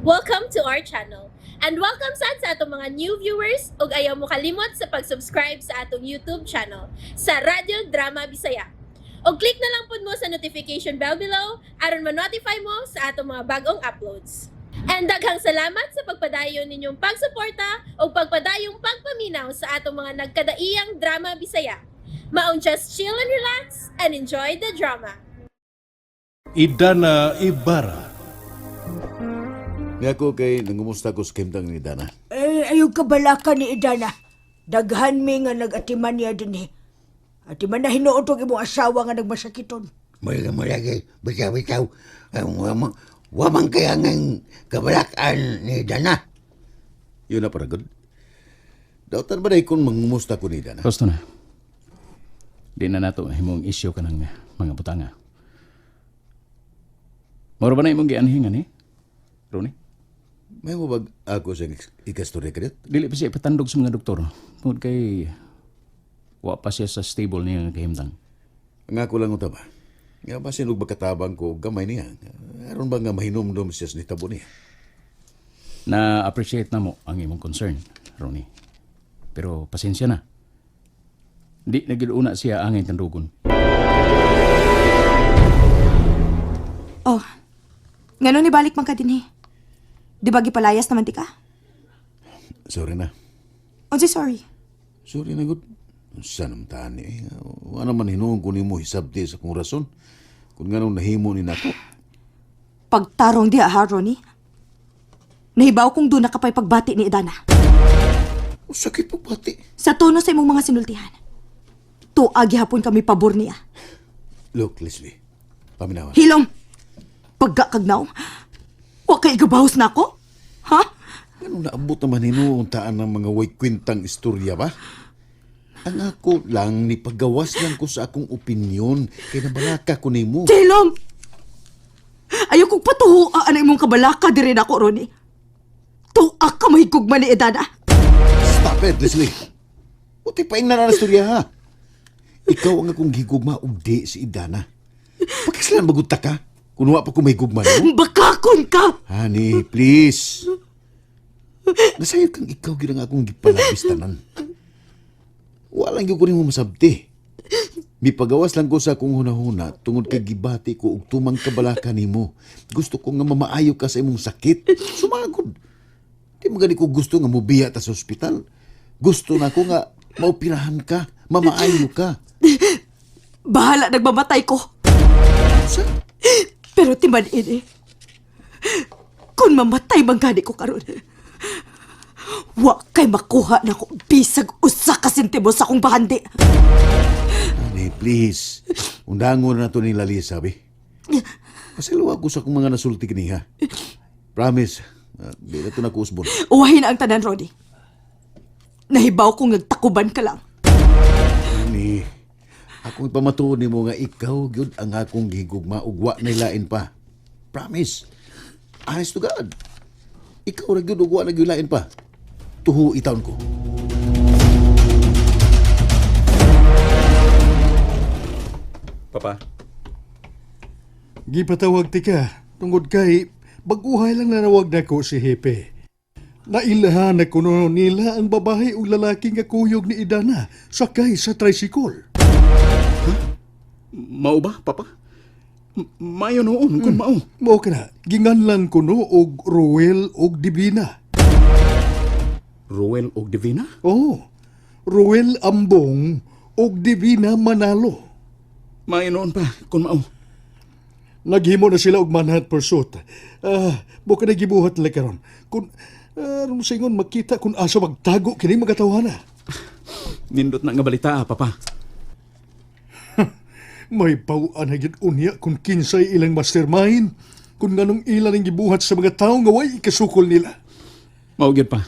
Welcome to our channel. And welcome sad sa atong mga new viewers ug ayaw mo kalimot sa pag-subscribe sa atong YouTube channel sa Radyo Drama Bisaya. Og click na lang pud mo sa notification bell below aron ma-notify mo sa atong mga bagong uploads. And daghang salamat sa pagpadayon ninyong pagsuporta ug pagpadayong pagpaminaw sa atong mga nagkadaiyang drama Bisaya. Maong just chill and relax and enjoy the drama. Idana Ibarra. Nga ko kay nangumusta ko sa kimtang ni Dana. Eh, ayaw kabalaka ni Idana. Daghan mi nga nag-atiman niya din eh. Atiman na hinuot og imong asawa nga nagmasakiton. Mula mula kay bitaw-bitaw. Ang wamang, wamang kaya ng kabalakan ni Dana. Yun na para good. Dautan ba na kung mangumusta ko ni Dana? Gusto na. Di na nato himong isyu ka ng mga butanga. Moro ba na imong gianhingan eh? Ronnie? May mabag ako sa ikastorya ka? Dili pa siya ipatandog sa mga doktor. Tungod kay wa pa siya sa stable niya nga kahimtang. Ang ako lang utaba. Nga ba sinog makatabang ko gamay niya? Aron ba nga mahinumdum siya sa nitabo niya? Na-appreciate na mo ang imong concern, Ronnie. Pero pasensya na. Di na gyud una siya angay tandugon. Oh, ngano ni balik man ka dinhi? Di ba gipalayas naman ti ka? Sorry na. Unsay sorry? Sorry na good. Unsa naman tani eh. Wa naman hinuon ko nimo hisabti sa kong rason. Kung nganong nahimo ni nako. Pagtarong diha ha, Ronnie. Nahibaw kong doon nakapay pagbati ni Idana. Sakit po pati. Sa tono sa imong mga sinultihan. Tuag gihapon kami pabor niya. Look, Leslie. Paminawan. Hilom! Pagka kagnaw, wa kay igabahos na ako? Ha? Anong naabot naman hinuon taan ng mga way kwentang istorya ba? Ang ako lang, ni pagawas lang ko sa akong opinyon kay nabalaka ko nimo. Hilom! Ayaw kong patuhuaan ang imong kabalaka diri nako, Ronnie. Tuak ka mahigugma ni Idana. Stop it, Leslie. Uti pa na na istorya ha. Ikaw ang akong gigugma ug di si Idana. Pagkaslan magunta ka? Kung wa pa ko may gugma nimo. Bakakon ka! Honey, please. Nasayod kang ikaw gyud ang akong gipalabis tanan. Wala gyud ko nimo masabti. Mipagawas lang ko sa akong hunahuna tungod kay gibati ko og tumang kabalaka nimo. Gusto ko nga mamaayo ka sa imong sakit. Sumagod. Di mo gani ko gusto nga mobiya ta sa ospital. Gusto na ko nga maoperahan ka, mamaayo ka. Bahala nagmamatay ko. Sa? Pero timan-in eh. Kung mamatay man gani ko karon, wa kay makuha na ko bisag usa ka sentimo sa akong bahandi. Honey, please. Undangon na to ni Lalisa, bi. Pasalawa ko sa akong mga nasulti kaniha. Promise, di na to nakuusbon. Uwahin na ang tanan, Roddy. Nahibaw kong nagtakuban ka lang. Honey, akong ipamatuod nimo nga ikaw gyud ang akong gihigugma ug wa nay lain pa. Promise. Honest to God. Ikaw ra gyud ug wa na gyud lain pa. Tuho itaon ko. Papa, Gipatawag ti ka tungod kay baguhay lang nanawag nako si Hepe. Nailahan na kuno nila ang babae ug lalaki nga kuyog ni Idana sakay sa tricycle. mao ba, Papa? Mayo noon kung mao. Mao kana, ginganlan kuno og Ruel og Divina. Ruel og Divina? Oh, Ruel Ambong og Divina Manalo. Mayo noon pa kung mao. Naghimo na sila og manhunt pursuit. Ah, mo ka nagibuhat nila karon. Kung aron singon makita kung asa magtago kini mga tawhana. Nindot na nga balita, Papa. May bawaan na gyud unya kung kinsay ilang mastermind, kung nganong ilan ang gibuhat sa mga tawo nga way ikasukol nila. Mao gyud pa.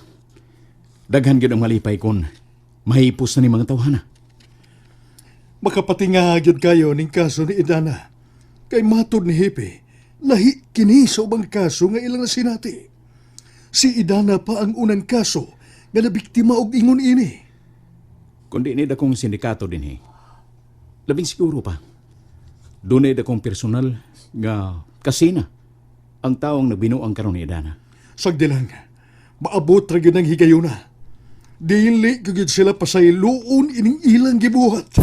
Daghan gyud ang malipay kon mahipos na ni mga tawhana. Makapatinga gyud kayo ning kaso ni Idana. Kay matod ni Hepe, lahi kini sa ubang kaso nga ilang nasinati. Si Idana pa ang unang kaso nga nabiktima og ingon ini. Kundi ni dakong sindikato dinhi. Labing siguro pa. Dunay dakong personal nga kasina ang taong nagbinuang karon ni Idana. Sagdi lang, maabot ra gyud ang higayuna. Dili ko gyud sila pasayloon ining ilang gibuhat.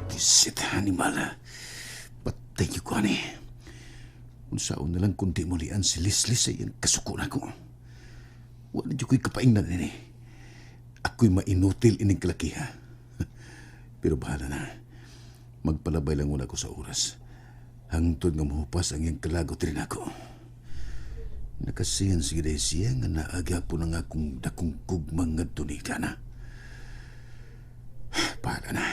Bisit, animal. Patay niyo ko, ani. Unsaon na lang kundi mulian si Leslie sa iyang kasuko na ko. Wala dyan ko'y kapaingnan ini. Ako'y mainutil ining kalakiha. Pero bahala na. Magpalabay lang muna ko sa oras. Hangtod nga mahupas ang iyang kalagot rin ako. Nakasiyan sige dahil siya nga naaga po na nga kung dakong gugmang nga tunika na. Bahala na.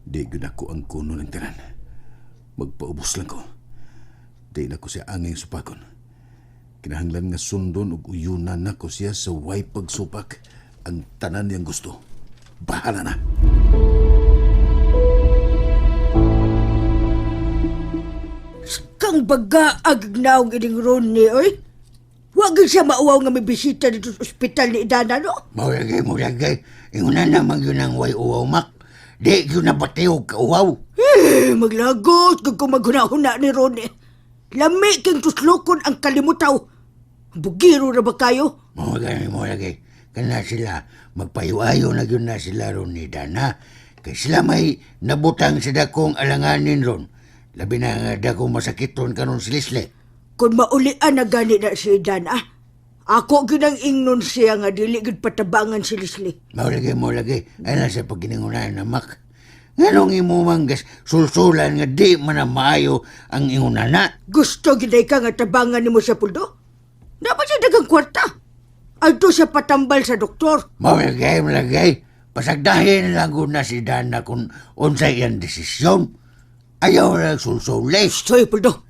Di gyud ako ang kuno ng tanan. Magpaubos lang ko. Di na ko siya angay supakon. Kinahanglan nga sundon ug uyunan nako siya sa way pagsupak ang tanan niyang gusto. Bahala na. Kang baga agnaong ining Ronnie, oy. Wag gyud siya mauwaw nga may bisita dito sa ospital ni Idana, no? Maulagay, maulagay. Ingunan naman yun ang way uwaw, mak. Di yun na batiyog ka uwaw. Eh, maglagot kag kung maghuna-huna ni Ronnie. Lami king tuslokon ang kalimutaw. Bugiro na ba kayo? Maulagay, maulagay. Kana sila, magpayuayo na yun na sila ron ni Dana. Kay sila may nabutang sa dakong alanganin ron. Labi na nga dakong masakit ron kanon si Leslie. Kung maulian na gani na si Idana, ako gyud ang ingnon siya nga dili gyud patabangan si Leslie. Maulagay, maulagay. Ay na sa pagkiningunahan na mak. Nganong imo manggas sulsulan nga di man na maayo ang ingunana. Gusto gyud ay ka nga tabangan nimo sa puldo? Dapat siya dagang kwarta. Adto siya patambal sa doktor. Maulagay, maulagay. Pasagdahin lang ko na si Dana kung unsay iyang desisyon. Ayaw na sulsulis. Soy puldo.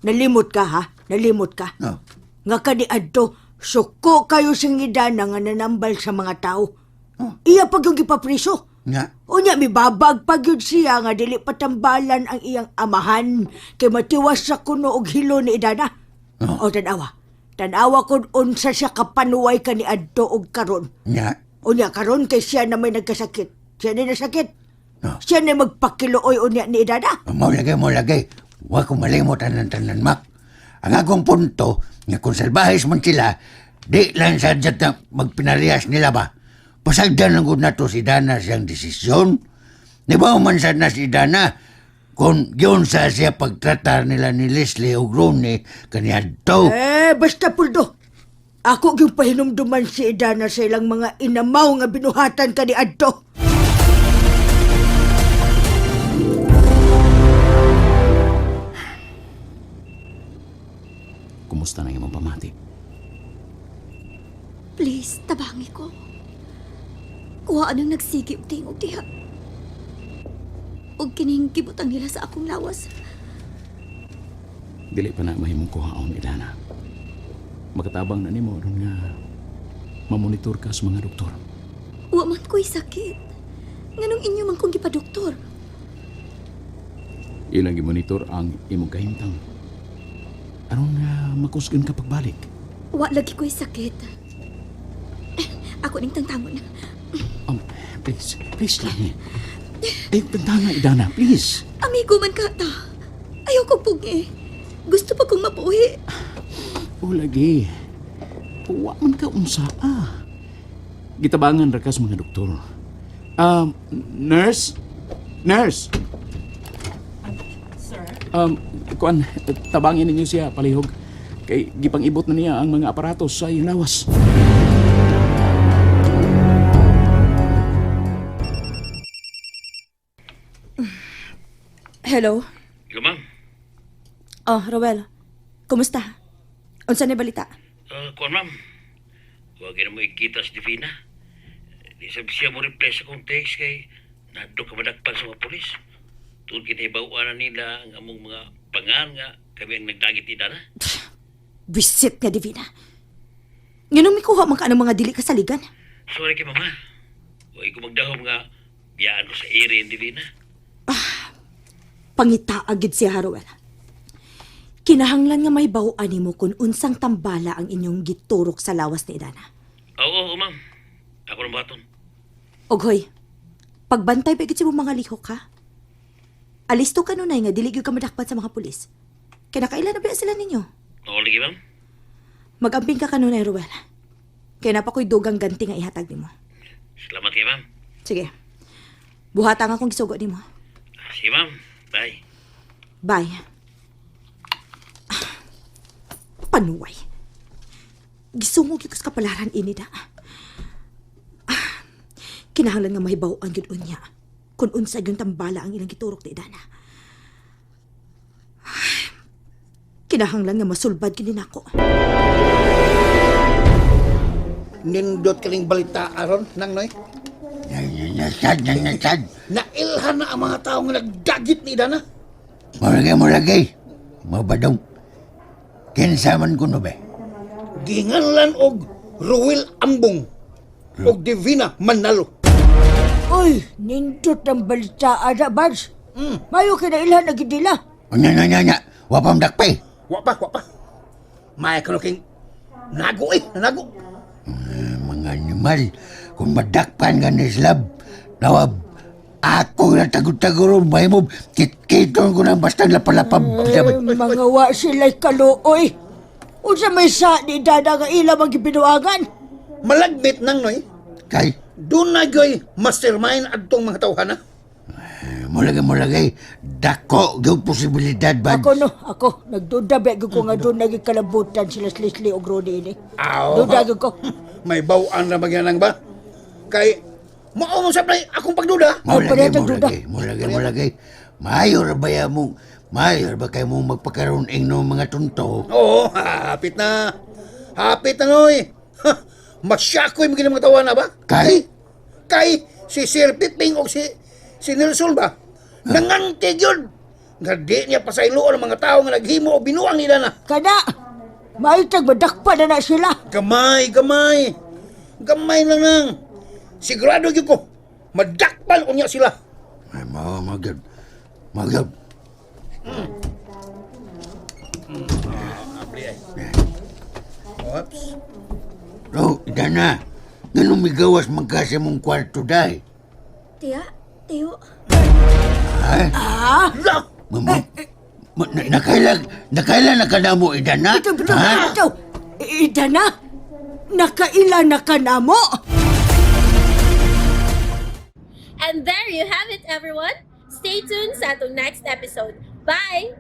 Nalimot ka ha? Nalimot ka. No. Nga kani adto, suko kayo sing idana nga nanambal sa mga tao. Iya pag yung gipapriso. Nga. Unya, mibabag pag yun siya nga dili patambalan ang iyang amahan kay matiwas sa kuno og hilo ni Idana. Oh. O tanawa. Tanawa kun unsa siya kapanuway kani adto og karon. Nga. Unya karon kay siya na may nagkasakit. Siya na nasakit. Oh. Siya na magpakiluoy unya ni Idana. Maulagay, maulagay. Huwag ko malimutan ng tanan, Mak. Ang akong punto, nga kung salbahis man sila, di lang sa dyan na magpinariyas nila ba? Pasagdan lang ko na to si Dana siyang desisyon. Di ba man sa na si Dana, kung yun sa siya pagtratar nila ni Leslie o Ronnie, kaniadto. Eh, basta puldo. Ako yung pahinumduman si Idana sa ilang mga inamaw nga binuhatan kani adto. Kumusta na imong pamati? Please, tabangi ko. Kuha anong nagsigi og tingog diha. Og kining gibutang nila sa akong lawas. Dili pa na mahimong kuhaon, Idana. Makatabang na nimo aron nga mamonitor ka sa mga doktor. Wa man ko'y sakit. Nganong inyo man kong gipadoktor? Ilang gimonitor ang imong kahimtang. Aron nga makusgan ka pagbalik. Wa lagi ko'y sakit. Eh, ako ning tangtangon. Please, please lang. Ay, tantanga, Idana, please. Amigo man ka ta. Ayaw kong pungi. Gusto pa kong mabuhi. O lagi. Wa man ka unsa ah. Gitabangan ra ka sa mga doktor. Nurse? Nurse? Sir? Kuan, tabangin ninyo siya palihog. Kay gipang-ibot na niya ang mga aparatos sa iyong lawas. Hello? Hello, ma'am. Oh, Rowel. Kumusta? Unsa ni balita? Kuan, ma'am. Huwag na mo ikita si Divina. Di sabi siya mo reply sa kong text kay nado ka madakpan sa mga polis. Tungod kinahibawaan na nila ang among mga pangan nga kami ang nagdagit ni Dana. Bisit nga, Divina. Nganong mikuha man ka ng mga dili kasaligan? Sorry kay mama. Huwag ko magdahom nga biyaan ko sa ere ni Divina. Pangita agid siya, Rowel. Kinahanglan nga may bawaan nimo kung unsang tambala ang inyong giturok sa lawas ni Idana. Oo, oo, ma'am. Ako ng baton. Oghoy, pagbantay pa gid sa imong mga lihok ha. Alisto kanunay nga dili gyud ka madakpan sa mga pulis. Kaya nakailan na ba sila ninyo? Oo, lagi, ma'am. Magamping ka kanunay, Ruel. Kaya napakoy dugang ganti nga ihatag nimo. Salamat kay ma'am. Sige. Buhata nga akong gisugo nimo. Sige, ma'am. Bye. Bye. Panuway. Gisungog gyud ko sa kapalaran ini da. Ah, kinahanglan nga mahibaw-an gyud unya kung unsa gyud tambala ang ilang giturok ni Dana. Ah, kinahanglan nga masulbad gyud ni nako. Nindot kaning balita aron nang noy. Nasad, nasad. Nailhan na ang mga tao nga nagdagit ni Idana. Mulagay, mulagay. Mabadong. Kinsa man kuno be. Ginganlan og Ruel Ambong og Divina Manalo. Uy, nindot ang balita, ada, Bards. Mayo kinailhan na gid nila. Unya, nya, nya, nya. Wapam dakpay. Wa pa, wa pa. May kuno king nago eh, nago. Mga animal, kung madakpan ka ni Slab, nawab, ako na tagod-taguro, mahimob, kitkiton ko na basta lapalapab. Ay, mga wa sila'y kaluoy. Unsa may sa ni Dada nga ila mang gibinuangan? Malagmit nang noy. Kay, Doon na gyoy mastermind adtong mga tawhana. mulagay, mulagay, dako yung posibilidad ba? Ako no, ako nagduda ba gyud ko nga doon nagikalabutan sila Leslie og Ronnie ini. Aw. Duda gyud ko. May bawaan na magyanang ba? Kay mao mo sa play akong pagduda. Mulagay, Pareho duda. mulagay, mulagay, mulagay. Mayor ba ya mo, mayor ba kayo mong magpakaroon ing no mga tunto? Oo, hapit na. Hapit na noy. Ha, masyakoy mo mga tawana ba? Kay? Kay si Sir Piping o si si Nelson ba? Nangantig yun. Nga di niya pasayloon ang mga tao nga naghimo o binuang nila na. Kana maitag madakpa na na sila. Gamay, gamay. Gamay lang nang. Sigurado gyud ko. Madakpan unya sila. Ay, mao, magyod. Magyod. Oops. Oh, Dana, ganun migawas man ka sa mong kwarto dahi. Tiya, tiyo. Ha? La! Ma, ma, na, nakailan, nakailan na ka na mo, Idana? Bitaw, bitaw, Ha? bitaw. Ida na. Nakaila na ka na mo. And there you have it, everyone. Stay tuned sa atong next episode. Bye!